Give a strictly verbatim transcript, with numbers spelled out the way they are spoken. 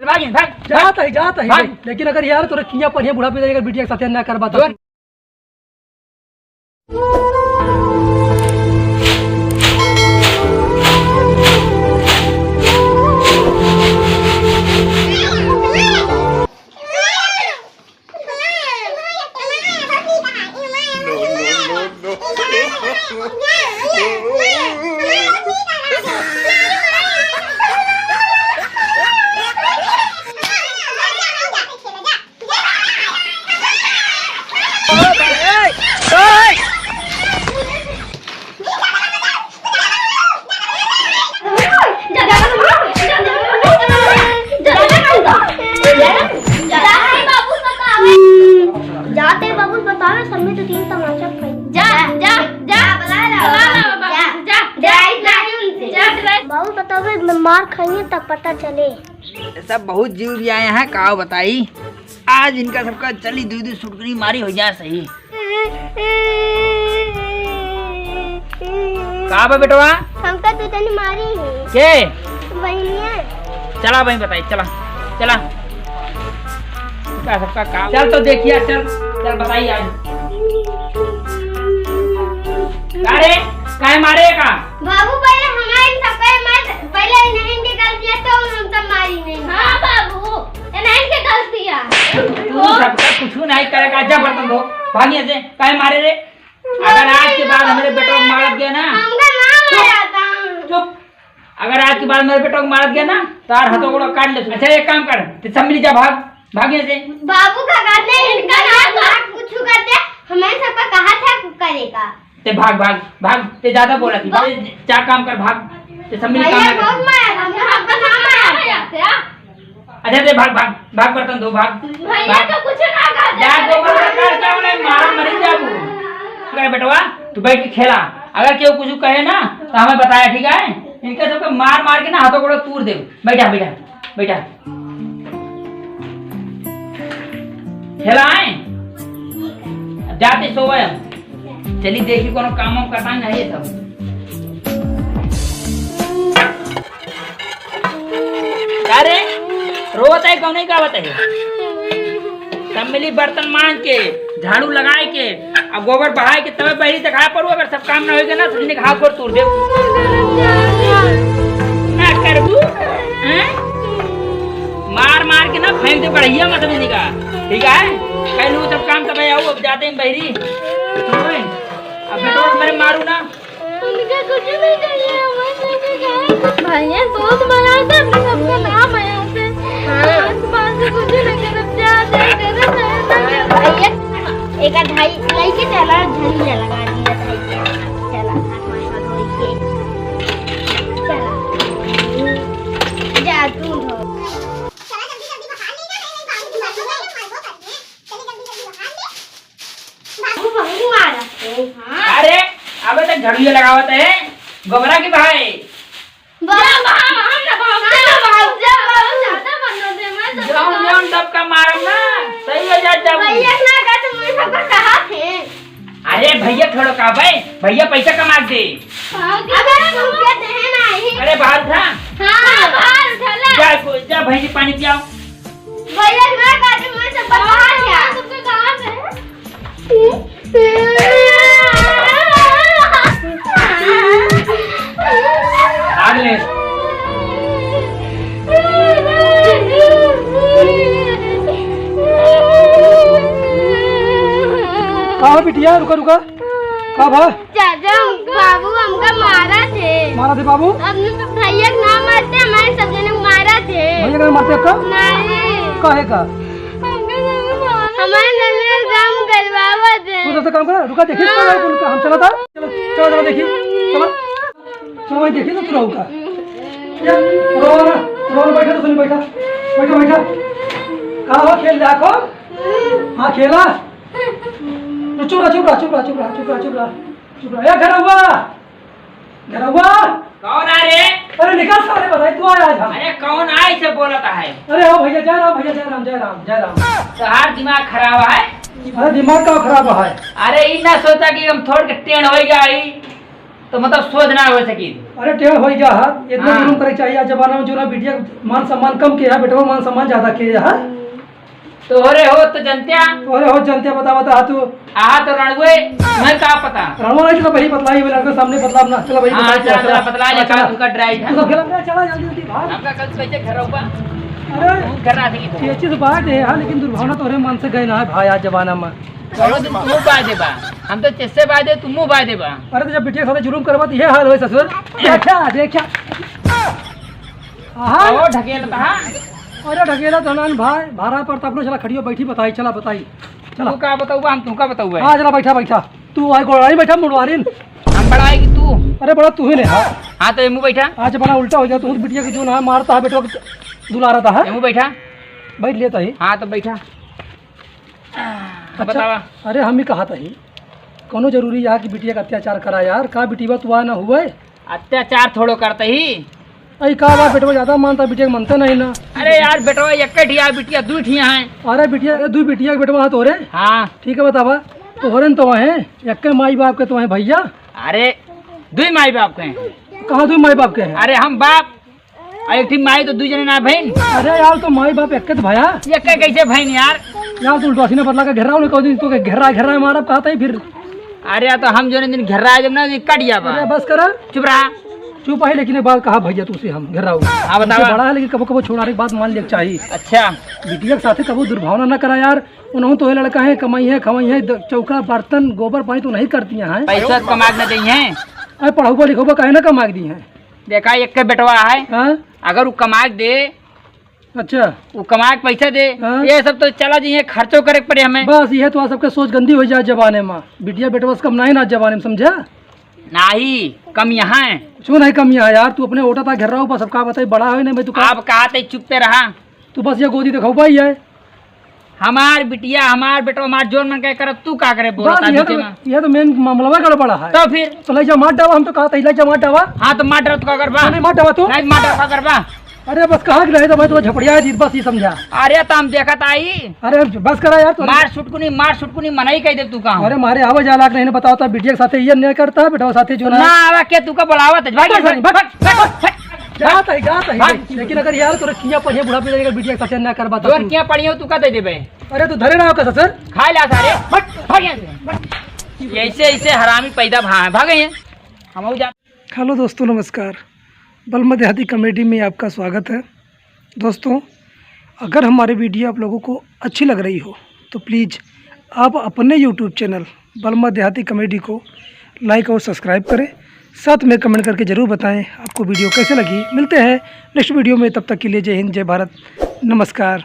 भाग, भाग, जात है, जात है भाग। भाई। लेकिन अगर यार तोरे किया पर ये बुढ़ापे अगर बिटिया के साथ ना करबा तो। जाते बाबू बतावे, सब में तो तीन तमाचा खाई। जा, जा, जा, बुला ला, बुला ला बाबू, जा, जा, जा, जा, जा, जा। बाबू बतावे, मार खाइए तब पता चले। सब बहुत जीव भी आए हैं, का बताई। आज इनका सबका चली दुई दुई सुटकनी मारी हो जाए सही। का बा बेटवा? हमका तो तनी मारी है। के? बहिनिया। चला बहिन बताई, चला, चला। का सबका काम? चल तो देखिया, चल, चल बताई आज। का रे? काहे मारे का? बाबू, पहले हमारे सबका मत, पहले इन्हीं के गलती है तो हम सब मारी नहीं। हाँ बाबू, इन्हीं के गलती है। तू सबका कुछ नहीं करेगा, जा बर्तन धो, भागिए से, काहे मारे रे? अगर आज के बाद हमरे बेटवा को मारत गया ना, हमका ना मारा था। चुप। अगर आज के बाद मेरे बेटवा को मारत गया ना, तार हाथों गोड़ा काट ले। अच्छा, एक काम कर, ते सब मिली जा, भाग, भाग यहाँ से। बाबू का कहते हैं, इनका ना मार, कुछ करते, हमें सबका कहा था करेगा। ते भाग, भाग, भाग, ते ज्यादा बोला थी। भाग, जा काम कर, भाग। ते सब मिली भैया काम ना बहुत कर। मारा, हमका सबका ना मारा। अच्छा, ते भाग, भाग, भाग, बर्तन धो, भाग। भैया भाग। तो कुछ ना कहा जा, जाता। गोबर का काट क्या होना है, मारा मरी जाबू। अरे बेटवा, तू बैठ के खेला, अगर केहू कुछ कहे ना, तो हमें बताया, ठीक है? इनके सबके मार मार के ना हाथों गोड़ों तूर दे। बैठा, बैठा, बैठा। खेला है? अब जाते सोवे हम। चली देखी कोनो काम वाम करता नहीं है सब। का रे? रोवत है, कौन है, का बताई? सब मिली बर्तन मांज के, झाड़ू लगाए के, आ गोबर बहाए के, तबे बहरी देखाए पड़ू। अगर सब काम ना होइगा ना, तो इन्हें हाथ गोड़ तोड़ दे। ना करबू, हैं? मार मार के ना फेंक दे बढ़िया मत भी निका, ठीक है? कल वो सब काम तबे आओ, अब जाते हैं बहरी। सुनो, अब बेटो मेरे मारू ना। उनका कुछ नहीं चाहिए, हमारे सबके क्या है? भैया, बहुत मजा आता है, अपने सबका नाम है यहाँ पे। हाँ। आस पास से कुछ नहीं करब, जा, जा, करब, जा, जा, जा। भैया, एक आध धाई लेके चला, झंझा लगा दिया धाई के। चला, हाथ माथ धोई के। चला। जा, तू धो। चला, जल्दी, जल्दी बहार ले जा, नहीं, नहीं, बाबूजी मार देंगे, मार दो करके। चलिए, जल्दी, जल्दी बहार ले। बाबू बहुत मारा। हाँ। अरे, अबे तक झड़ुए लगावत है, गोबरा की भाई। बाबू, बाबू, हम ना बाबू, हाँ, बाबू, जा, बाबू, ज्यादा बंद हो गए, मैं तो जौन, जौन सबका मारम ना, सही हो जात जाबू। भैया ना का तो मुझे सबका कहा थे। अरे भैया थोड़ा का भाई, भैया पैसा कमा के दे। हाँ, अबे तुम के दे ना ही। अरे बाहर उठा। हाँ, बाहर उठा ले। जा, जा भैंसी पानी पियाओ। भैया ना का तो मुझे सबका कहा थे। सबका कहा थे। भाग ले। का हो बिटिया, रुका, रुका। का भा? चाचा, बाबू हमका मारा थे। मारा थे बाबू? अपने भैया के ना मारते, हमारे सब जने को मारा थे। भैया के ना मारते का? नहीं। काहे का? हमका सब मारा। हमारे ननिया गाँव गलवावा थे। तू तो काम कर, रुका, देखी, हाँ। चलो, उनका हम चला था। चलो, चलो, चलो, देखी, चलो। चलो, वही देखी तो तू रहू का। ये, रो ना, रो ना, बैठा तो सुन, बैठा। बैठा, बैठा। का हो, खेल रहा कौन? हाँ, खेला। तो चुप रहा, चुप रहा, चुप रहा, चुप रहा, चुप रहा, चुप रहा। चुप रहा। ए, घर हुआ। घरवा! कौन आ रे? अरे निकल सारे, बताई तू आया आज हम। अरे कौन आ इसे बोलत है? अरे आओ भैया, जय राम भैया, जय राम, जय राम, जय राम। तोहार दिमाग खराब है? अरे दिमाग का खराब है? अरे ई ना सोचा कि हम थोड़ के टेढ़ हो जाई, तो मतलब सोझ ना हो सकी। अरे टेढ़ होई गया है, इतना हाँ। जुलुम करे चाहिए। आज जमाना में जो ना बिटिया मान सम्मान कम किया है, बेटवा मान सम्मान ज्यादा किया है। तोहरे हो तो जनत्या। तोहरे हो जनत्या, बता, बता, हाँ तू। आ तो रणुए, मैं का पता। रणुआ नहीं, चला भाई, बतलाई, मेरे सामने बतला अपना, चला भाई, हाँ, बतला, चला, चला, चला, बतला ले, चला, का चला। तुमका डराई था। तू सब खेला, चला, चला, जल्दी, जल्दी, भाग। हमका कल कैसे घर होगा? अरे, तू घर आ सकी तो। ये चीज बात है, हाँ, लेकिन दुर्भावना तोहरे मन से गए ना है भाई, आज जमाना में। चलो, तुम मुंह बाय देबा, हम तो चेस्से बाय दे, तुम मुंह बाय देबा। अरे, तो जब बिटिया के साथ जुलुम करबा, तो ये हाल होए ससुर। देखा, देखा। आहा। ओ, ढकेलत हा। अरे, ढकेलत हनन भाई, भारा पर तब लो, चला खड़ियो, बैठी, बताई, चला, बताई। चला। तू का बतउबा, हम तू का बतउबे? हाँ, चला, बैठा, बैठा। तू आई गोड़ाई बैठा, मुड़वारिन। हम बड़ा है कि तू? अरे, बड़ा तू ही ने, हाँ। हाँ, तो एमू बैठा। आज बड़ा उल्टा हो गया, तू बिटिया के जो ना मारता है, बेटवा के दुलारा था, हाँ? एमू बैठा। बैठ लेता ही। हाँ, तो बैठा। अच्छा, बतावा। अरे, हम ही कहा था ही, कौनो जरूरी यहाँ की बिटिया का अत्याचार करा यार, का बिटिया तू ना हुए? अत्याचार थोड़ो करते ही। अरे का बात, बेटवा ज्यादा मानता, बिटिया के मानते नहीं ना। अरे यार, बेटवा एक ठिया, बिटिया दू ठिया है। अरे बिटिया, अरे दू बिटिया के बेटवा है तोरे? हाँ। ठीक है, बतावा, तोरे न तो है, एक माई बाप के तो है भैया। अरे, दू माई बाप के हैं। कहाँ दू माई बाप के हैं? अरे हम बाप, आ एक ठिन माई तो दू जने ना भइन। अरे यार, तो माई बाप एक भया। ये के कैसे भइन यार? यार, तू उल्टा सीना बतला के घेराव ने कह दी, तो के घेरा, घेरा मारब कहत ही फिर। अरे यार, तो हम जोने दिन घेरा जब ना, ये कट जाबा। अरे बस करा। चुप रहा। चुप है, लेकिन एक बात कहा भैया, तू से हम घेराव। हाँ, बतावा। बड़ा है, लेकिन कबो, कबो छोड़ा रे, बात मान ले चाहिए। अच्छा। बिटिया के साथे कबो दुर्भावना ना करा यार। उन्हों तो ये लड़का है, कमाई है, खवाई है, द-, चौका, बर्तन, गोबर, पानी तो नहीं करती हैं। पैसा कमा के न देई हैं। अरे पढ़ौबा लिखौबा काहे ना कमा के दी हैं? देखा, एक के बेटवा है, हाँ? अगर उ कमा के दे, अच्छा। उ कमा के पैसा दे, हाँ? ये सब तो चला जाइए, खर्चो करे के पड़े हमें। बस, ये तो सबके सोच गंदी हो जाए जमाने में। बिटिया बेटवा से कम नहीं ना जमाने में, समझा? नहीं, कम यहाँ है। क्यों नहीं कम यहाँ यार? तू अपने ओटा ता घेर रहा हो, बस अब का बताई, बड़ा है नहीं भाई, तू का आप कहा थे, चुपते रहा। तू बस ये गोदी दिखाऊ भाई है। हमार बिटिया, हमार बेटवा, हमार जोन मन के करब, तू का करे बोला बस, था ये बीचे तो, में? ये तो मेन मामला में गड़बड़ा है। तो फिर? तो ले जा मार डावा, हम तो कहा था, ले जा मार डावा। हाँ, तो मार डावा, तो का करबा? नहीं, मार डावा तू। नहीं, मार डावा, का करबा? अरे बस कहा कि नहीं तो भाई, तो झपड़िया है, बस ये समझा। अरे तो हम देखत आई। अरे बस करा यार, तो मार सुटकुनी, मार सुटकुनी, मनाई कह दे तू का। अरे मारे आवे जाला के नहीं, बताओ तो बिटिया के साथे ये नहीं करता, बेटवा साथे जो ना। ना आवा के तू का बुलावत है, भाग, भाग, भाग, भाग, भाग, भाग। जात है, जात है। भाग। लेकिन अगर यार तोरा किया पढ़िया बुढ़ापे जाएगा, बिटिया के साथे ना करबा तो जोन तू। किया पढ़िया तू का दे देबे? अरे तू धरे रहा हो का ससुर? खा ला सारे। हट, भाग यहाँ से। हट। ये ऐसे, ऐसे हरामी पैदा भा-, भागे हैं। हम जा। हेलो दोस्तों, नमस्कार। बलमा देहाती कॉमेडी में आपका स्वागत है। दोस्तों, अगर हमारे वीडियो आप लोगों को अच्छी लग रही हो तो प्लीज आप अपने YouTube चैनल बलमा देहाती कॉमेडी को लाइक और सब्सक्राइब करें, साथ में कमेंट करके ज़रूर बताएं आपको वीडियो कैसे लगी। मिलते हैं नेक्स्ट वीडियो में, तब तक के लिए जय हिंद, जय भारत, नमस्कार।